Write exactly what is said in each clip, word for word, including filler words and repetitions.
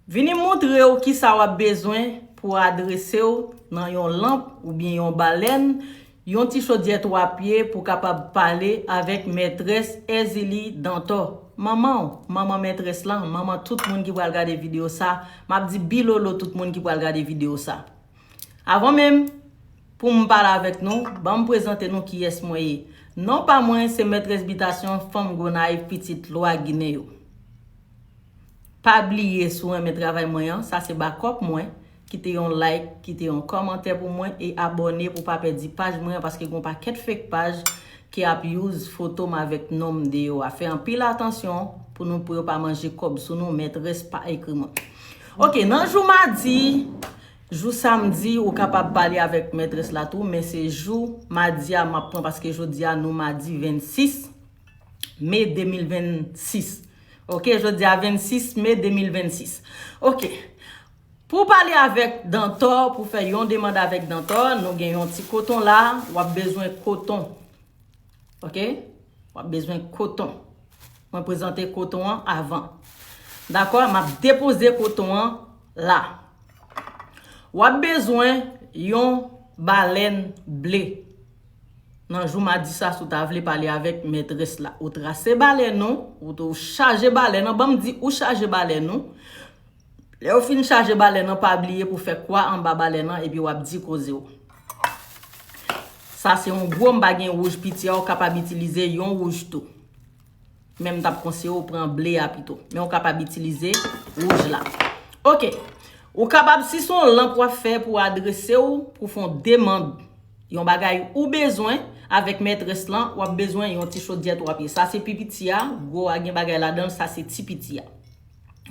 Vini moutre w kisa w ap bezwen pou adrese w nan yon lanp oubyen yon balèn, yon ti chodyè twa pye pou kapab pale avèk mètrès Èzili Dantò. Manman w, manman mètrès lan, manman tout moun ki pral gade videyo sa, m ap di bilolo tout moun ki pral gade videyo sa. Avan menm pou m pale avèk nou, ban m prezante nou kiyès mwen ye. Non pa mwen se mètrès bitasyon fanm Gonayiv pitit lwa Ginen yo. Pa bliye si w renmen travay mwen an, sa se bakòp mwen, kite yon like, kite yon kòmantè pou mwen e abòne pou pa pèdi paj mwen an paske gen yon pakèt fake paj ki ap use foto m avèk non m deyò a. Fè anpil atansyon pou nou pou yo pa manje kòb sou nou, mètrès pa ekri mwen. Ok, nan jou madi, jou samdi, ou kapab pale avèk mètrès la tou, men se jou madi a m ap pran paske jodi a nou madi vennsis me de mil vennsis. Ok, jodi a vennsis me de mil vennsis. Ok. Pou pale avèk Dantò, pou fè yon demann avèk Dantò, nou gen yon ti koton la, w ap bezwen koton. Ok? W ap bezwen koton. Mwen prezante koton an avan. Dakò? M ap depoze koton an la. W ap bezwen yon balèn ble. Nan jou madi sa, si w ta vle pale avèk mètrès la, ou trase balèn ou, ou, ou chaje balèn an, ban m di ou chaje balèn ou. Lè w fin chaje balèn an, pa bliye pou fè kwa anba balèn an epi w ap di koze w. Sa se yon gwo, m pa gen wouj piti a, ou kapab itilize yon wouj tou. Men m t ap konseye w pran ble a pito. Men ou kapab itilize wouj la. Ok. Ou kapab, si se yon lanp w ap fè pou adrese w, pou fè yon demann, yon bagay ou bezwen avèk mètrès lan, w ap bezwen yon ti chodyè twa pye. Sa se pi piti a, gwo a gen bagay ladan l, sa se ti piti a.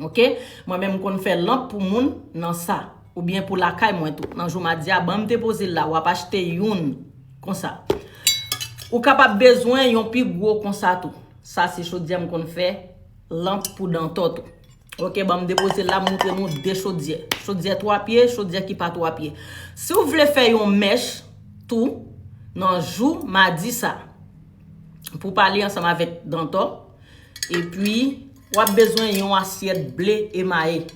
Ok? Mwen menm m konn fè lanp pou moun nan sa, oubyen pou lakay mwen tou. Nan jou madi a, ban m depoze l la, w ap achte youn konsa. Ou kapab bezwen yon pi gwo konsa tou. Sa se chodyè m konn fè lanp pou Dantò tou. Ok, ban m depoze l la, m moutre nou de chodyè. Chodyè twa pye, chodyè ki pa twa pye. Si w vle fè yon mèch tou nan jou madi sa, pou pale ansanm avèk Dantò, epi w ap bezwen yon asyèt ble emaye.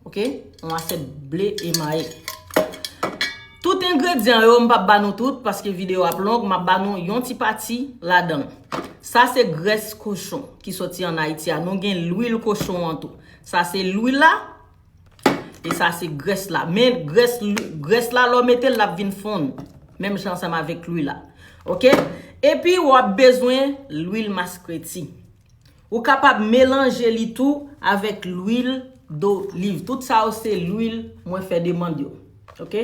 Ok? Yon asyèt ble emaye. Tout engredyan yo, m p ap ba nou tout, paske videyo ap long, m ap ba nou yon ti pati ladan l. Sa se grès kochon ki soti ann Ayiti a. Nou gen lwil kochon an tou. Sa se lwil la, e sa se grès la. Men grès, grès la, lè w mete l, l ap vin fonn. Menm jan ansanm avèk lwil la. Ok? Epi, w ap bezwen lwil maskreti. Ou kapab melanje li tou avèk lwil doliv. Tout sa yo se lwil mwen fè demann yo. Ok?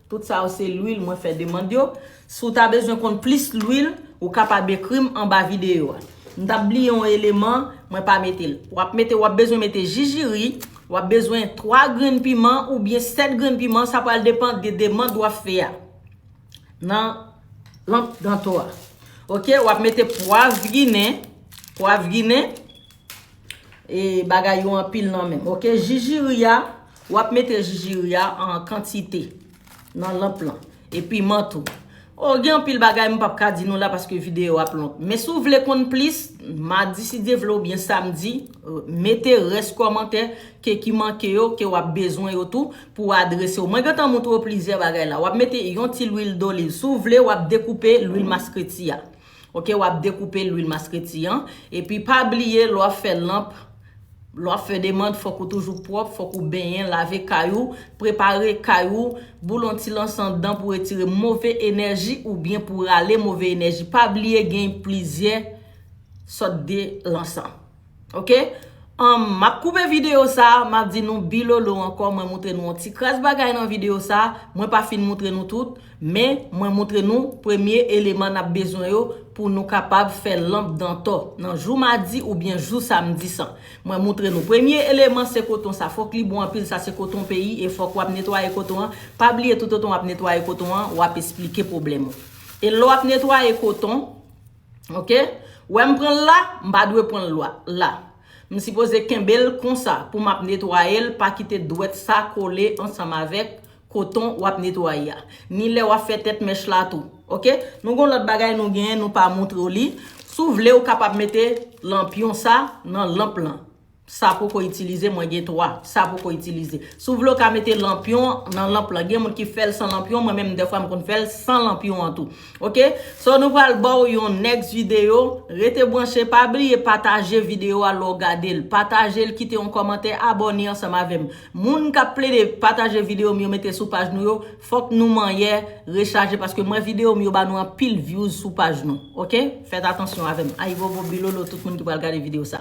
Tout sa yo se lwil mwen fè demann yo. Si w ta bezwen konn plis lwil, ou kapab ekri m anba videyo a. M t ap bliye yon eleman, mwen pa mete l. W ap mete, w ap bezwen mete jijiri, w ap bezwen twa grenn piman oubyen sèt grenn piman, sa pral depann de demann w ap fè a. Nan lanp Dantò a. Ok, w ap mete pwav ginen, pwav ginen, e bagay yo anpil nan menm. Ok, jijiri a, w ap mete jijiri a an kantite nan lanp lan. E piman tou. O, gen anpil bagay m p ap ka di nou la paske videyo ap long. Men si w vle konn plis, madi si Dye vle oubyen samdi, mete rès kòmantè ke ki manke yo, ke w ap bezwen yo tou pou adrese w. Mwen gentan moutre w plizyè bagay la. W ap mete yon ti lwil doliv. Si w vle, w ap dekoupe lwil maskreti a. Ok, w ap dekoupe lwil maskreti an. Epi pa bliye, lè w ap fè lanp, lè w ap fè demann, fòk ou toujou pwòp, fòk ou benyen, lave kay ou, prepare kay ou, boule yon ti lansan anndan pou retire move enèji oubyen pou rale move enèji. Pa bliye gen plizyè sòt de lansan. Ok? Ann, m ap koupe videyo sa, m ap di nou bilolo ankò, mwen moutre nou yon ti kras bagay nan videyo sa, mwen pa fin moutre nou tout, men mwen moutre nou premye eleman n ap bezwen yo pou nou kapab fè lanp Dantò nan jou madi oubyen jou samdi sa. Mwen moutre nou premye eleman se koton sa, fòk li bon anpil, sa se koton peyi e fòk w ap netwaye koton an. Pa bliye toutotan w ap netwaye koton an, w ap esplike pwoblèm ou. E lè w ap netwaye koton, ok? Wè m pran l la, m pa dwe pran l lwa-, la. M sipoze kenbe l konsa pou m ap netwaye l, pa kite dwèt sa kole ansanm avèk koton w ap netwaye a. Ni lè w ap fè tèt mèch la tou. Ok? Nou gon lòt bagay nou genyen, nou pa moutre w li. Si w vle, ou kapab mete lanpyon sa nan lanp lan. Sa poko itilize, mwen gen twa. Sa poko itilize. Si w vle w ka mete lanpyon nan lanp lan. Gen moun ki fè l san lanpyon, mwen menm dèfwa m konn fè l san lanpyon an tou. Oke? So nou pral ba w yon next video. Rete branche, pa bliye pataje videyo a lè w gade l. Pataje l, kite yon kòmantè, abòne ansanm avè m. Moun k ap plede pataje videyo m yo mete sou paj nou yo, fòk nou manyè rechaje paske mwen videyo m yo ba nou anpil views sou paj nou. Oke? Fèt atansyon avè m. Ayibobo bilolo tout moun ki pral gade videyo sa.